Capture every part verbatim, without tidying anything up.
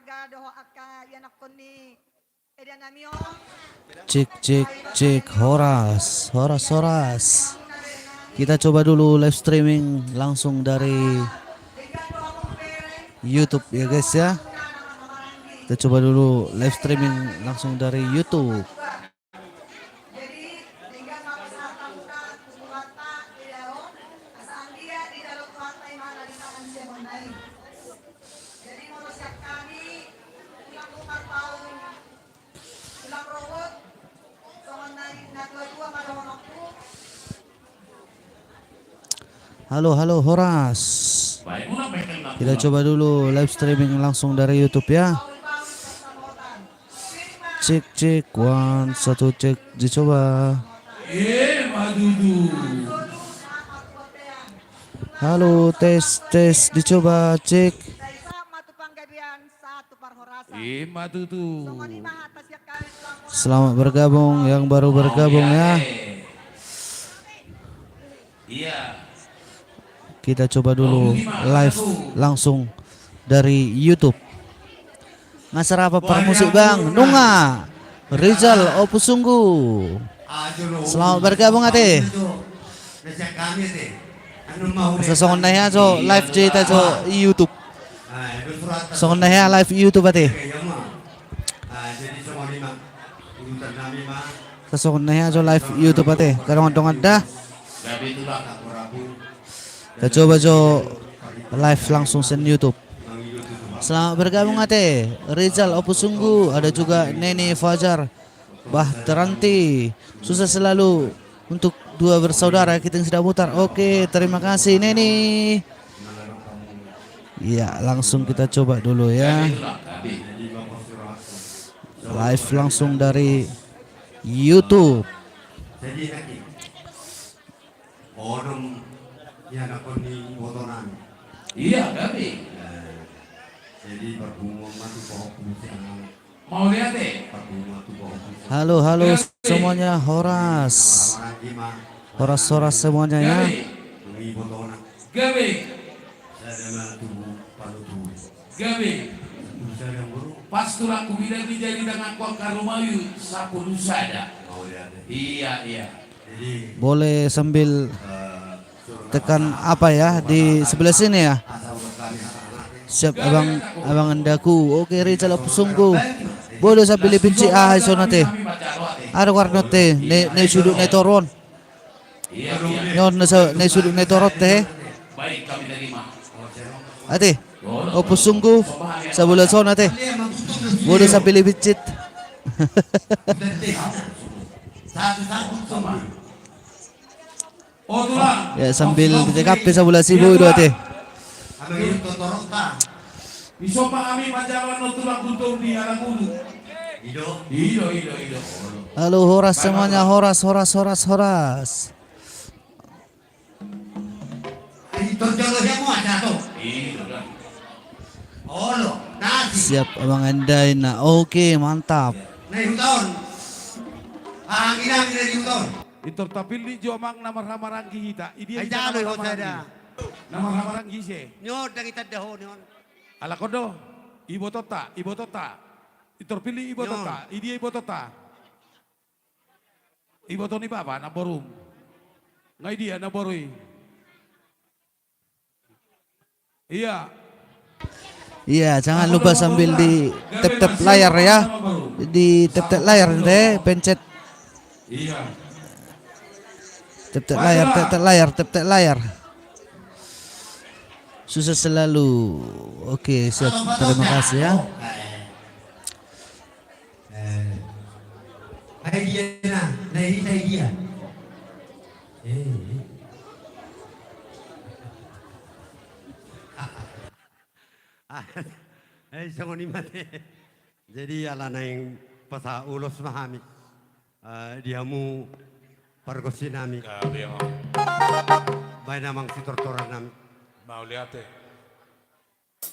Angka dohot angka ianakkon ni eda nami on. Cek, cek, cek. Horas, horas, horas. Kita coba dulu live streaming langsung dari YouTube ya, guys, ya. Kita coba dulu live streaming langsung dari YouTube. Jadi, denggan ma pasahatanmuna tu Tuhanta di dalam, asa anggiat dijalo Tuhanta imana di tangan siamun na i. Jadi, molo sian hami, tulang Rupar Paung, tulang Rohot, songon na, na tua-tua ma dohononku. Halo, halo, horas. Kita coba dulu live streaming langsung dari YouTube ya. Cek, cek, one, satu, cek, dicoba. Eh, Madudu. Halo, tes, tes, dicoba, cek. Eh, Madudu. Selamat bergabung yang baru bergabung ya. Iya. Kita coba dulu live langsung dari YouTube. Nga sarapan parmusik, Bang? Nunga. Rizal Ompusunggu, selamat bergabung ate. Asa songon na hea jo live jita jo i YouTube. Songon na hea live i YouTube ate. Asa songon na hea jo live i YouTube ate. Kadongan-dongan da. Kita coba jo live langsung sian YouTube. Selamat bergabung ate. Rizal Ompusunggu, ada juga Neni Fajar. Bah, Teranti, sukses selalu untuk dua bersaudara Kiting Sidabutar. Oke, terima kasih Neni. Iya, langsung kita coba dulu ya. Live langsung dari YouTube. Iya, gabe. Jadi, parpunguan ma tu pahompu sian. Halo, halo semuanya, horas. Horas, horas semuanya ya. Gabe. Gabe. Pas tulangku bilang di jadi tanganku angka rumah yu sapuluh sada. Iya, iya. Boleh sambil tekan apa ya, di sebelah sini ya. Siap abang, abang andaku. Oke, Rizal Ompusunggu. Bodo sambil dipicit, ah, iso nate. Ada warna te, ne, ne sudut ne toron. Nyon ne sa-, ne sudut ne toron te. Ate, Ompusunggu, sabola sona te. Bodo sambil dipicit. Ya, sambil di T K P sabola si boi do ate. Halo, horas semuanya, horas, horas, horas, horas. Siap, Amang Andai na. Oke, mantap. Pintor tapillit jo amang na marhahamaranggi hita. Idia hita na marhahamaranggi? Na marhahamaranggi ise? Ni on, ndang itanda ho ni on. Alak on do. Ibotonta, ibotonta. Pintor pillit ibotonta. Idia ibotonta? Iboto ni bapa, namborum. Nga idia namboru i? Iya. Iya, jangan lupa sambil di tap-tap layar ya. Di tap-tap layar nanti, pencet. Iya. Tap-tap layar, tap-tap layar, tap-tap layar. Sukses selalu. Oke, siap. Terima kasih ya. Eh, ai dia na, na hita i dia. Eh. Eh, songon i ma te. Jadi ala naeng pasahat ulos ma hami, eh, di hamu pargonsi nami. Baen amang sitortoran nami. Mauliate.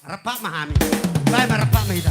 Rap ma hami. Baen ma, rap ma hita.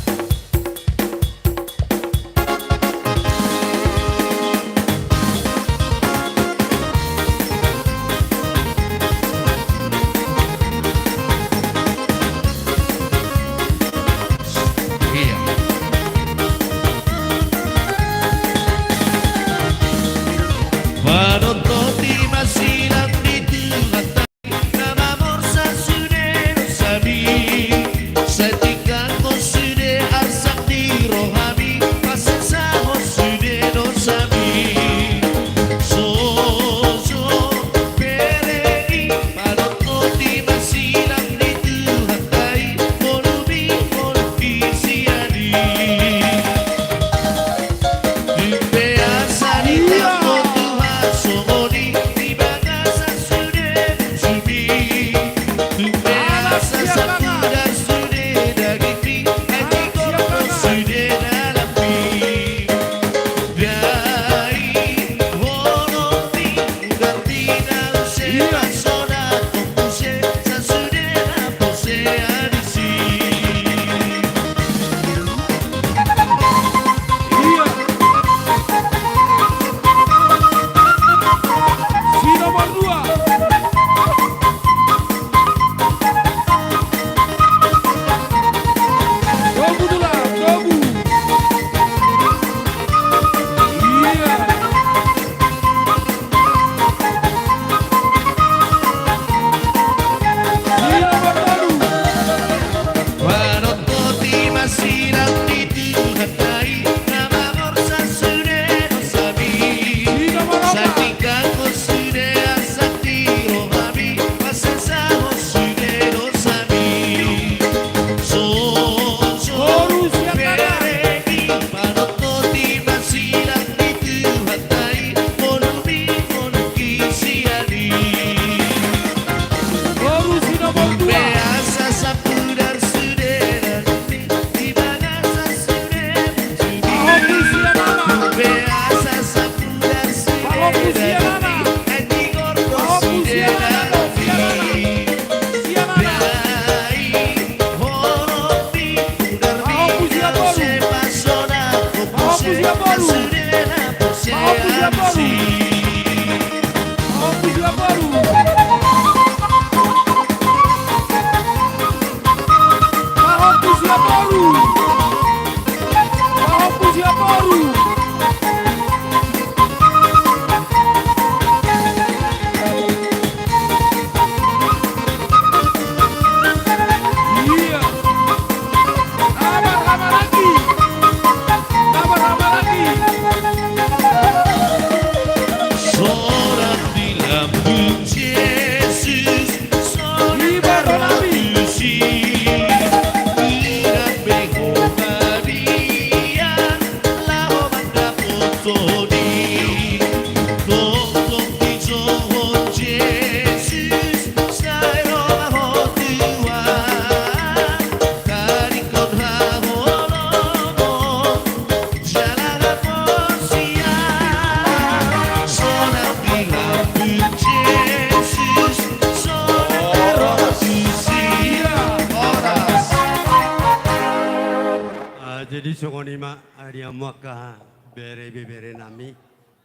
Jadi songon i ma, ari amu angka bere ibebere nami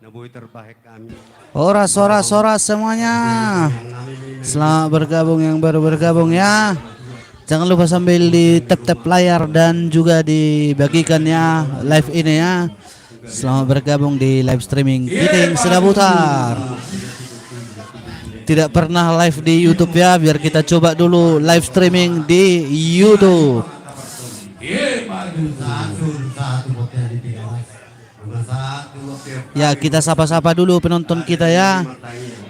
na boi terbahen hami. Horas, horas, horas semuanya. Selamat bergabung yang baru bergabung ya. Jangan lupa sambil di tap-tap layar dan juga dibagikan ya live ini ya. Selamat bergabung di live streaming Piting Sedabutar. Tidak pernah live di YouTube ya, biar kita coba dulu live streaming di YouTube. Ya, kita sapa-sapa dulu penonton kita ya.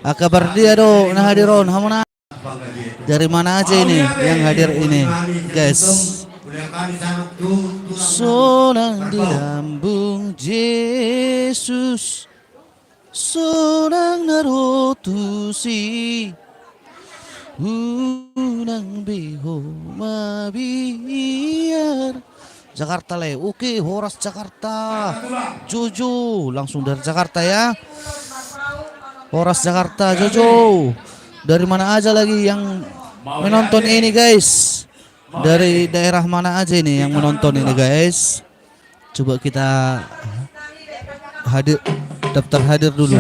Angka pardia do na hadir on, hamu na. Dari mana aja ini yang hadir ini, guys? Sonang di lambung Jesus, sonang na ro tusi, unang be ho mabiar. Jakarta le. Oke, horas Jakarta. Jojo, langsung dari Jakarta ya. Horas Jakarta, Jojo. Dari mana aja lagi yang menonton ini, guys? Dari daerah mana aja ini yang menonton ini, guys? Coba kita hadir, daftar hadir dulu.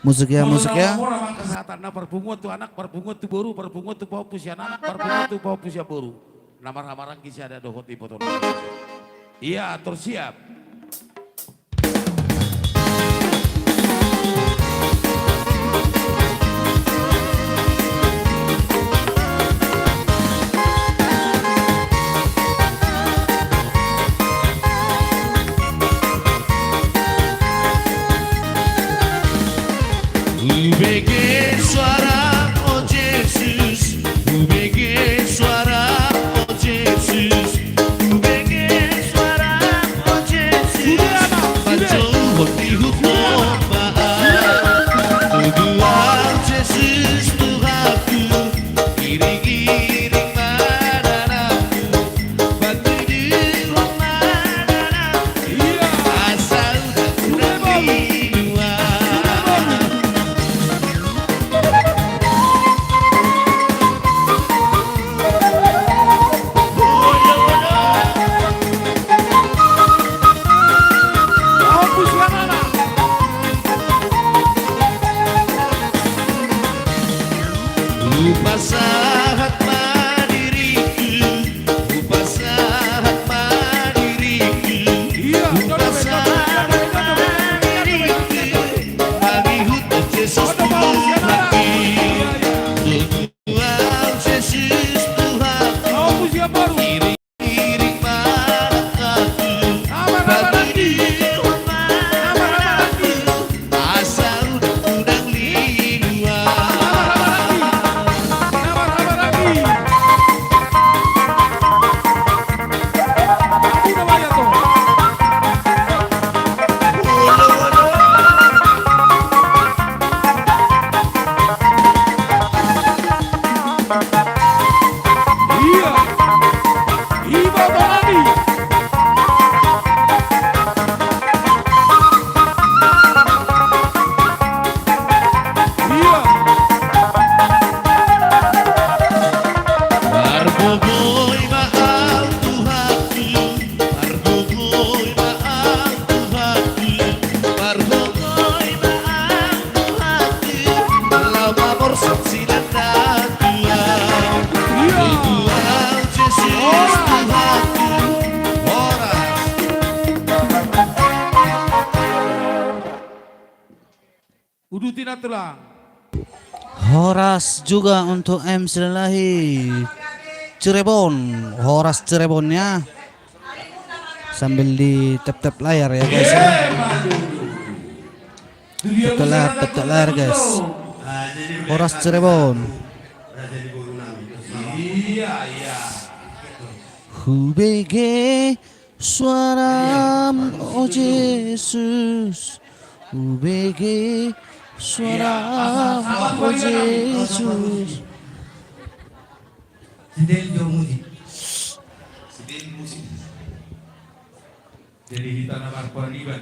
Musik ya, musik ya. Mora ma angka sahatanna, parpunguan tu anak, parpunguan tu boru, parpunguan tu pahompu sian anak, parpunguan tu pahompu sian boru. Na marhamaranggi sada dohot ibotona. Ia, tor siap. Hubege suara, o Jesus, hubege suara, o Jesus, hubege suara, o Jesus. Panjouhon di huta on ma au. Tubu au Jesus Tuhanku, iring-iring ma dalanku. Panjouhon ma dalanku. Asa unang linua. Hupasahat ma diringku, hupasahat ma diringku, hupasahat ma diringku, mangihut Jesus Tuhanku. Tubu au Jesus Tuhanku. Iring-iring ma dalanku. Panjouhon ma dalanku. Asa unang linua. Ia. Iba Tonami. Ia. Margogoi ma au Tuhanku, margogoi ma au Tuhanku, margogoi ma au Tuhanku, laho mamorsan sian na tuau. Tubu au Jesus Tuhanku. Horas. Uduti na tulang. Horas juga untuk M C Lalahi Cirebon. Horas Cirebon ya. Sambil di tap-tap layar ya guys ya. Tap-tap layar, tap-tap layar guys. Horas Cirebon. Iya, iya. Hubege suaram, o Jesus. Hubege suaram, o Jesus. Sidel jo musik. Sidel musik. Jadi hita na marpariban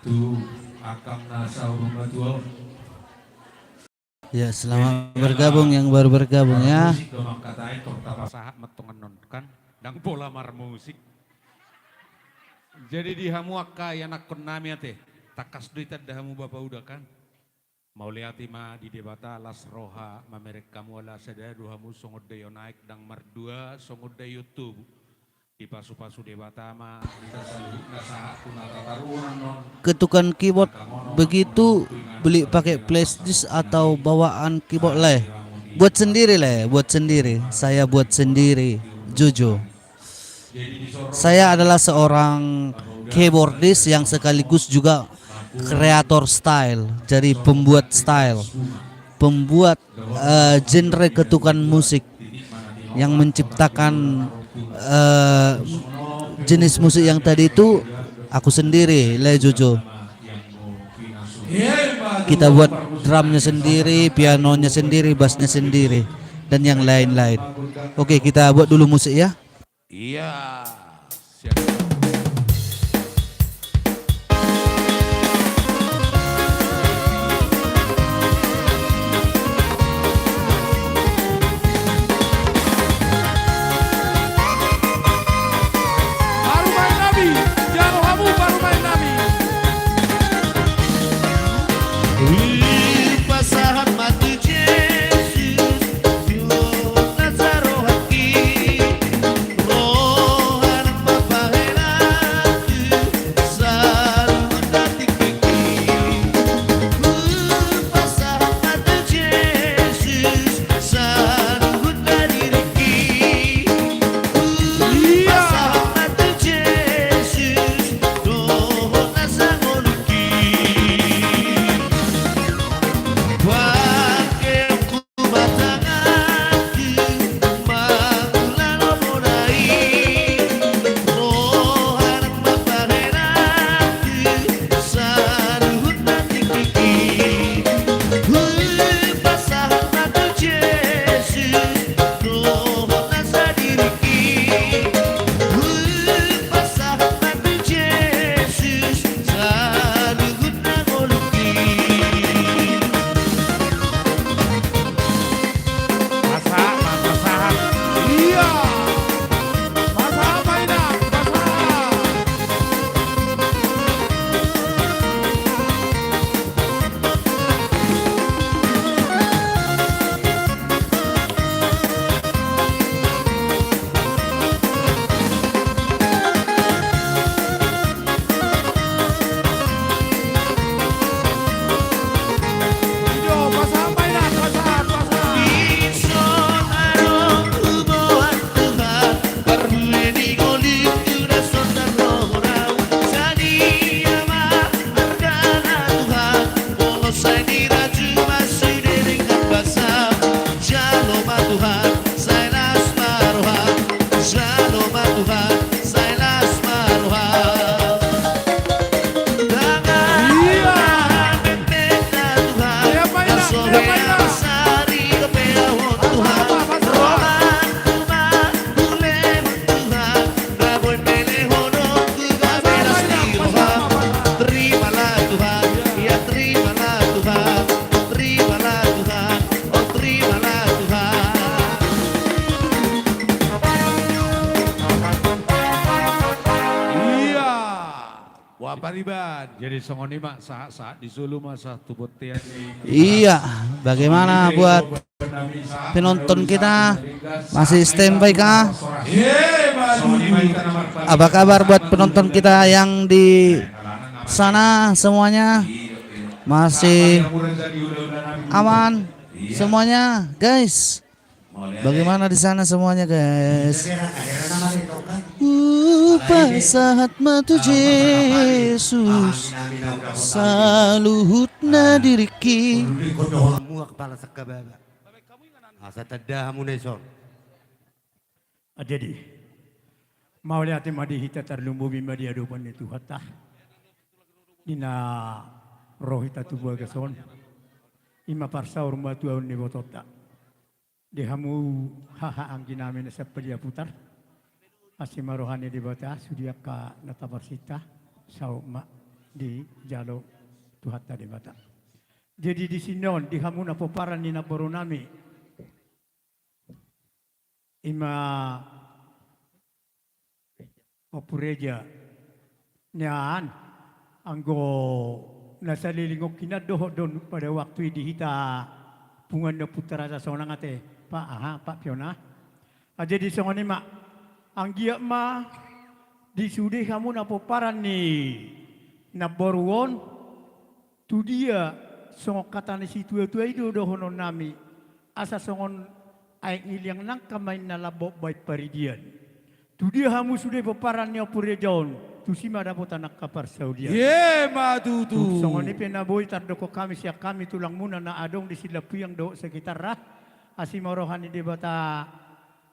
tu angka na saur matua on. Ya, selamat bergabung yang baru bergabung ya. Musik do mangkatai, tong tapasahat ma tongon on kan. Ndang pola marmusik. Jadi di hamu angka ianakkon nami ate, tangkas do itanda hamu bapa uda kan. Mauliate ma di Debata las roha mamereng hamu ala sada do hamu songon daion aek ndang mardua songon daion tubu. Dipasupasu Debata ma hita saluhutna sahat tu na tataruhon annon. Ketukan keyboard begitu beli pakai flash disk atau bawaan keyboard le. Buat sendiri le, buat sendiri. Saya buat sendiri, jujur. Saya adalah seorang keyboardist yang sekaligus juga kreator style, jadi pembuat style, pembuat eh, genre ketukan musik yang menciptakan eh, jenis musik yang tadi itu aku sendiri, le Jojo. Kita buat drumnya sendiri, pianonya sendiri, bassnya sendiri, dan yang lain-lain. Oke, kita buat dulu musik ya. Iya. Siap. Parumaen nami, jalo hamu parumaen nami. Hupasahat ma tu Jesus, tu na sarohangki. Roha nang mambahen ahu saluhutna tingkingki. Hupasahat ma tu Jesus saluhutna diringki. Hupasahat ma tu Jesus dohot na sangoluhki. Pangke Pasahat, pasahat. Iya. Pasahat ma inang, pasahat. Jalo ma Tuhan, sai las ma roham. Jalo ma Tuhan, sai las ma roham. Tangan, iya, memena Tuhan. Iya, Pak Ina, iya, Pak Ina. Sari dope au Tuhan. Roham, Tuhan, ulehon Tuhan. Terima lah Tuhan, ya terima lah Tuhan, terima lah Tuhan, oh terima lah Tuhan. Iya. Wah, pariban. Jadi songon i ma sahat-sahat di solu ma sahat tu bontean. Iya, bagaimana buat penonton kita masih standby kah? Apa kabar buat penonton kita yang di sana semuanya? Masih aman semuanya, guys? Bagaimana di sana semuanya, guys? Hupasahat ma tu Jesus saluhutna diringki. Asa tanda hamu na dison. Ah, jadi, mauliate ma di hita, tarlumobi ma di adopan ni Tuhanta, di na ro hita tu bagas on. I ma parsaurmatuaon ni ibotonta. Di hamu haha anggi nami na sampeli aputar, asi ma roha ni Debata sude angka na taparsinta, saut ma dijalo Tuhanta Debata. Jadi di sini on, di hamu na pomparan ni namboru nami, i ma Ompu Reja. Nian, anggo na saleleng on hinan dohot do pada waktu i di hita punguan ni ompunta Raja Sonang ate, Pak, aha, Pak Piona. Ah, jadi songon i ma, anggiat ma di sude hamu na pomparan ni namboru on, tu dia songon hata ni situatua i do dohononnami, asa songon aek ni liang nangka ma inna lambok baen paridian. Tu dia hamu sude pomparan ni Ompu Reja on, tusi ma dapotan angka parsaulian. Ima tutu. Tung songon i pe na boi tardok hami sian hami tulangmuna na adong di Silampiang dohot sekitarna, asi ma roha ni Debata,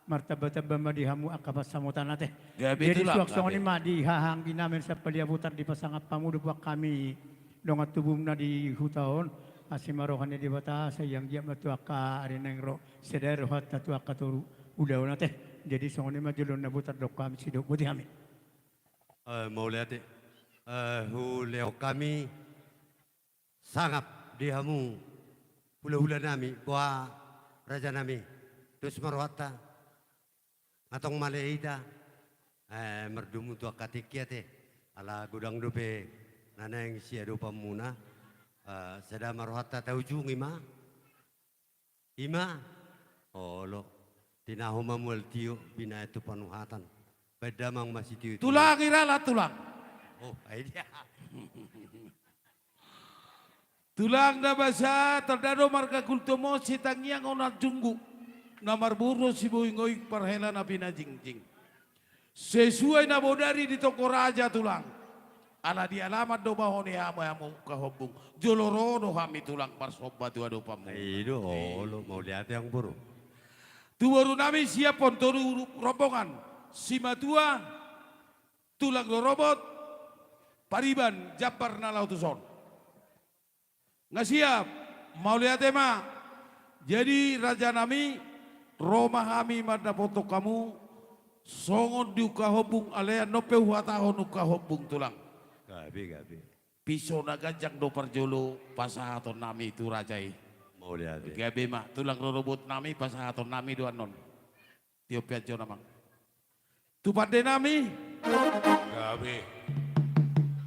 martambatamba ma di hamu angka pansamotan ate. Gabe tulang, gabe. Jadi suang songon i ma di haha angginami na sampali abotar, dipasangap hamu do puak hami dongan tubumuna di huta on, asi ma roha ni Debata, sai anggiat ma tu angka ari naeng ro, sada rohanta tu angka toru ulaon ate. Jadi songon i ma jolo na boi tardok hami, sidok boti hami. Eh, mauliate. Eh, hulehon hami sangap di hamu hulahulanami, boha rajanami. Dos ma rohanta. Nga tong male hita, eh, mardomu tu angka tingki ate, ala godang dope na naeng siadopanmuna, eh, sada ma rohanta taujungi ma. Ima, olo, tinahu ma mual tio, binahen tu panuhatan, baen damang ma sitio. Tulang, ira la tulang. Oh, ai dia. Tulang na basa, tanda do marga Gultom on, sitangiang onan junggu, na marboru siboingoing, parhela na pinajingjing. Sesuai na bodari di tonggo raja tulang. Ala di alaman do bahen hamu, hamu Kahombung. Jolo ro do hami tulang marsomba tu adopanmu. I do, olo, mauliate amangboru. Tu borunami siap on toru rombongan. Simatua, tulang rorobot, pariban jambar na laho tuson. Nga siap, mauliate ma. Jadi rajanami, ro ma hami mandapothon hamu, songon di Kahombung, alai annon pe huhatahon Kahombung tulang. Gabe, gabe. Piso na ganjang do parjolo pasahatonnami tu raja i. Mauliate. Gabe ma, tulang rorobotnami, pasahatonnami do annon. Tiop pe anjo amang. Tu pandenami. Gabe.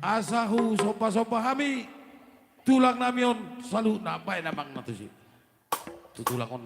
Asa husombasomba hami tulangnami on saluhutna, baen amang na tusi. Tu tulang on.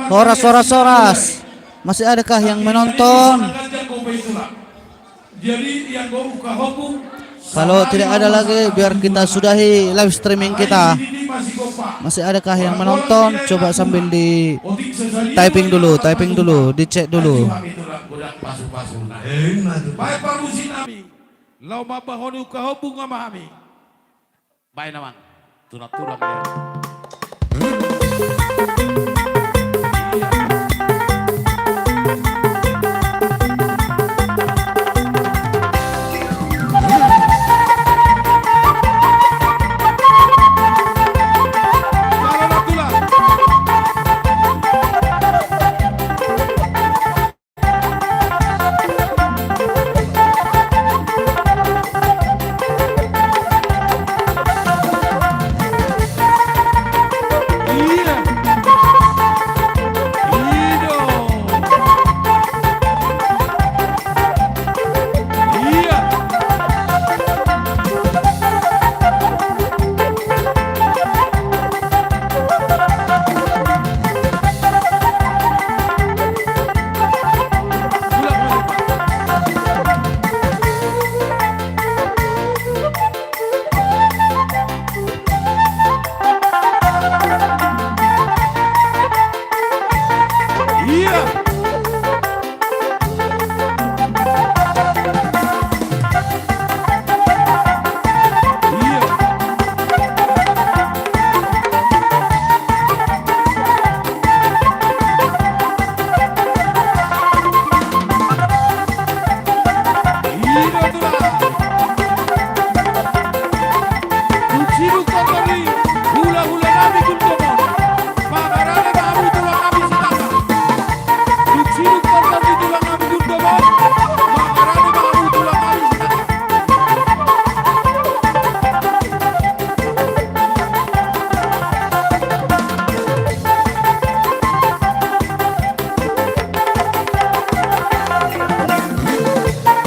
Horas, horas, horas. Masih adakah yang menonton? Kalau tidak ada lagi, biar kita sudahi live streaming kita. Masih adakah yang menonton? Coba sambil di typing dulu, typing dulu, dicek dulu. Baen parmusiknami. Laho mambahen hula-hula nami. Baen amang. Tulang-tulang ya.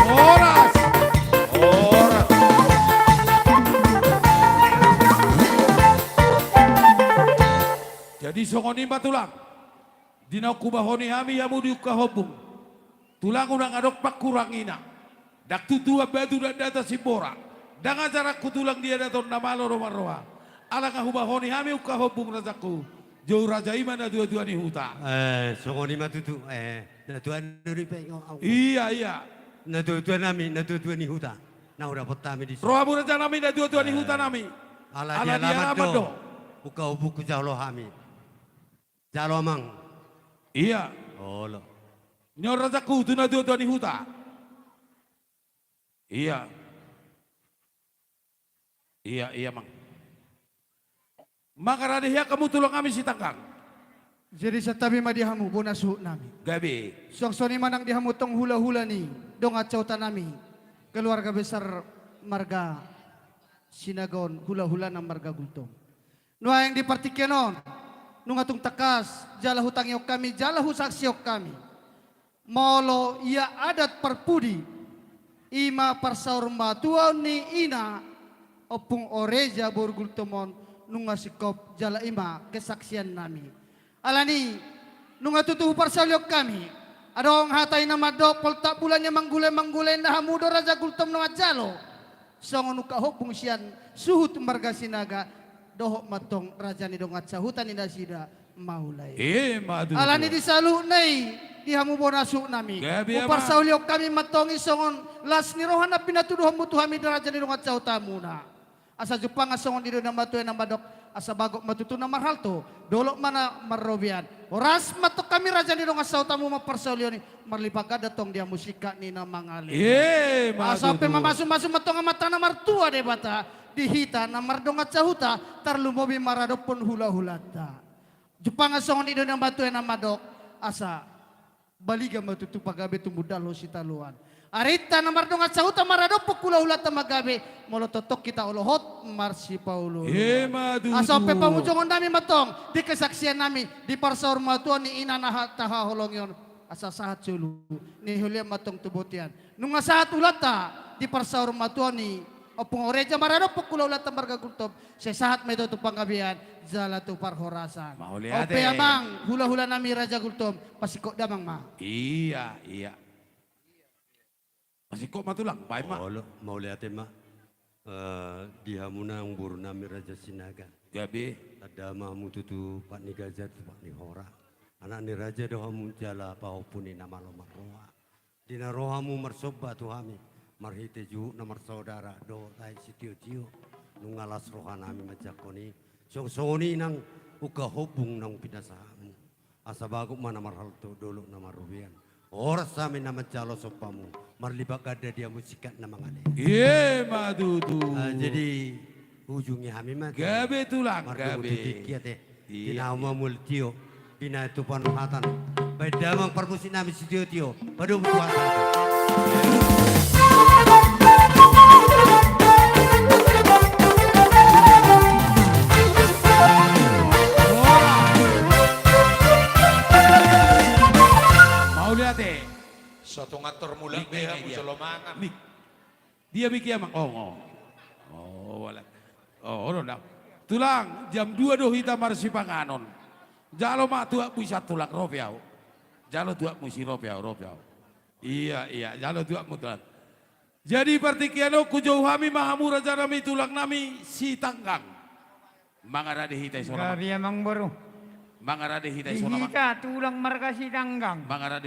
Horas. Horas. Jadi songon i ma tulang. Di na hubahoni hami hamu di ungkap ombung. Tulang unang adong pangkurangina. Ndang tutu ambatu ndang data simbora. Ndang ajaranku tulang di adaton na malo do marroha. Ala nga hubahoni hami ungkap ombung rajaku. Jou raja i ma natua-tua ni huta. Eh, songon i ma tutu. Eh, natua ni huta. Iya, iya. Natua-tua nami, natua-tua ni huta. Na hudapot hami di rohamu raja nami, natua-tua ni huta nami. Ala di alaman do. Ungkap ombungku jalo hami. Jalo amang. Iya. Olo. Nyo rajaku tu natua-tua ni huta. Iya. Iya, iya, amang. Mangarade hian hamu tulang hami Sitanggang. Jadi santabi ma di hamu bona suhut nami. Gabe. Suang songon i ma nang di hamu tong hula-hula ni dongan sahuta nami. Keluarga besar marga Sinaga on, hula-hulana marga Gultom. Nuaeng di partingkian on, nunga tung tangkas, jala hutangihon hami, jala husaksihon hami. Molo ia adat parpudi, i ma parsaurmatuaon ni ina, Ompung Oreja boru Gultom on, nunga singkop jala i ma kesaksian nami. Alani, nunga tutu huparsaulihon hami. Adong hata i na mandok, poltak bulan ia manggule-manggule, na hamu do raja Gultom na manjalo. Songon ungkap ombung sian suhut marga Sinaga, dohot mantong raja ni dongan sahuta ni nasida maula i. Ima tutu. Alani di saluhutna i, di hamu bona suhut nami. Gabe amang. Huparsaulihon hami mantong i songon las ni roha na pinatuduhonmu tu hami raja ni dongan sahutamuna. Asa jumpang songon i do na matua na mandok, asa bagot ma tutu na marhalto, dolok ma na marrobean. Horas mantong hami raja ni dongan sahutamuna marsaulion i, marlipat ganda tong di hamu singkat ni na mangalehon. Ima tutu. Asa pe mamasu-masu mantong Amanta na martua Debata, di hita na mardongan sahuta, tarlumobi maradophon hula-hulanta. Jumpang songon i do na matua na mandok, asa baliga ma tutu pagabe tumundalhon sitadoan. Arinta na mardongan sahuta maradophon hula-hulanta manggabe, molo tongtong hita olo hot marsipaolo. Ima tutu. Asa on pe pamujongon nami mantong, di kesaksian nami, di parsaurmatuaon ni ina na ha-, tahaholongi on, asa sahat solu, niholian mantong tu bontean. Nunga sahat ulaonta, di parsaurmatuaon ni Ompung Oreja maradophon hula-hulanta marga Gultom, sai sahat ma i tu panggabean jala tu parhorasan. Mauliate. On pe amang, hula-hula nami Raja Gultom, pasingkop damang ma. Iya, iya. Pasingkop ma tulang, baen ma. Olo, mauliate ma. Eh, di hamu nang boru nami Raja Sinaga. Gabe. Tanda ma hamu tutu pat ni gaja, tutu pat ni hora. Anak ni raja do hamu jala pahompu ni na malo marroha. Di na ro hamu marsomba tu hami, marhite juhut na marsaudara dohot tahi sitio-tio, nunga las roha nami manjangkon i. Songon-songon i nang ungkap ombung naung pinasahatmu. Asa bagot ma na marhalto, dolok na marrobean. Horas hami na manjalo sombamu, marlipat ganda di hamu singkat na mangalean. Ima tutu. Ah, jadi, ujungi hami ma. Gabe tulang, gabe. Mardomu tu tingki ate. Iya. Di na hamu mulak tio, di na tu panuhatan. Baen damang parmusik nami sitio-tio, padomu tu hata. Mauliate. Satonga tor mulak be hamu jolo mangan. Dia bikia mang, oh, oh. Oh, wala. Oh, olo na. Tulang, jam dua do hita marsipanganon. Jalo ma tuak buisa tulang, ro pe au. Jalo tuak musi, ro pe au, ro pe au. Iya, iya, jalo tuak mu tulang. Jadi partingkian on hujou hami ma hamu raja nami tulang nami Sitanggang. Mangarade hita i songon. Gabe amang boru. Mangarade hita i songon. Hita tulang marga Sitanggang. Mangarade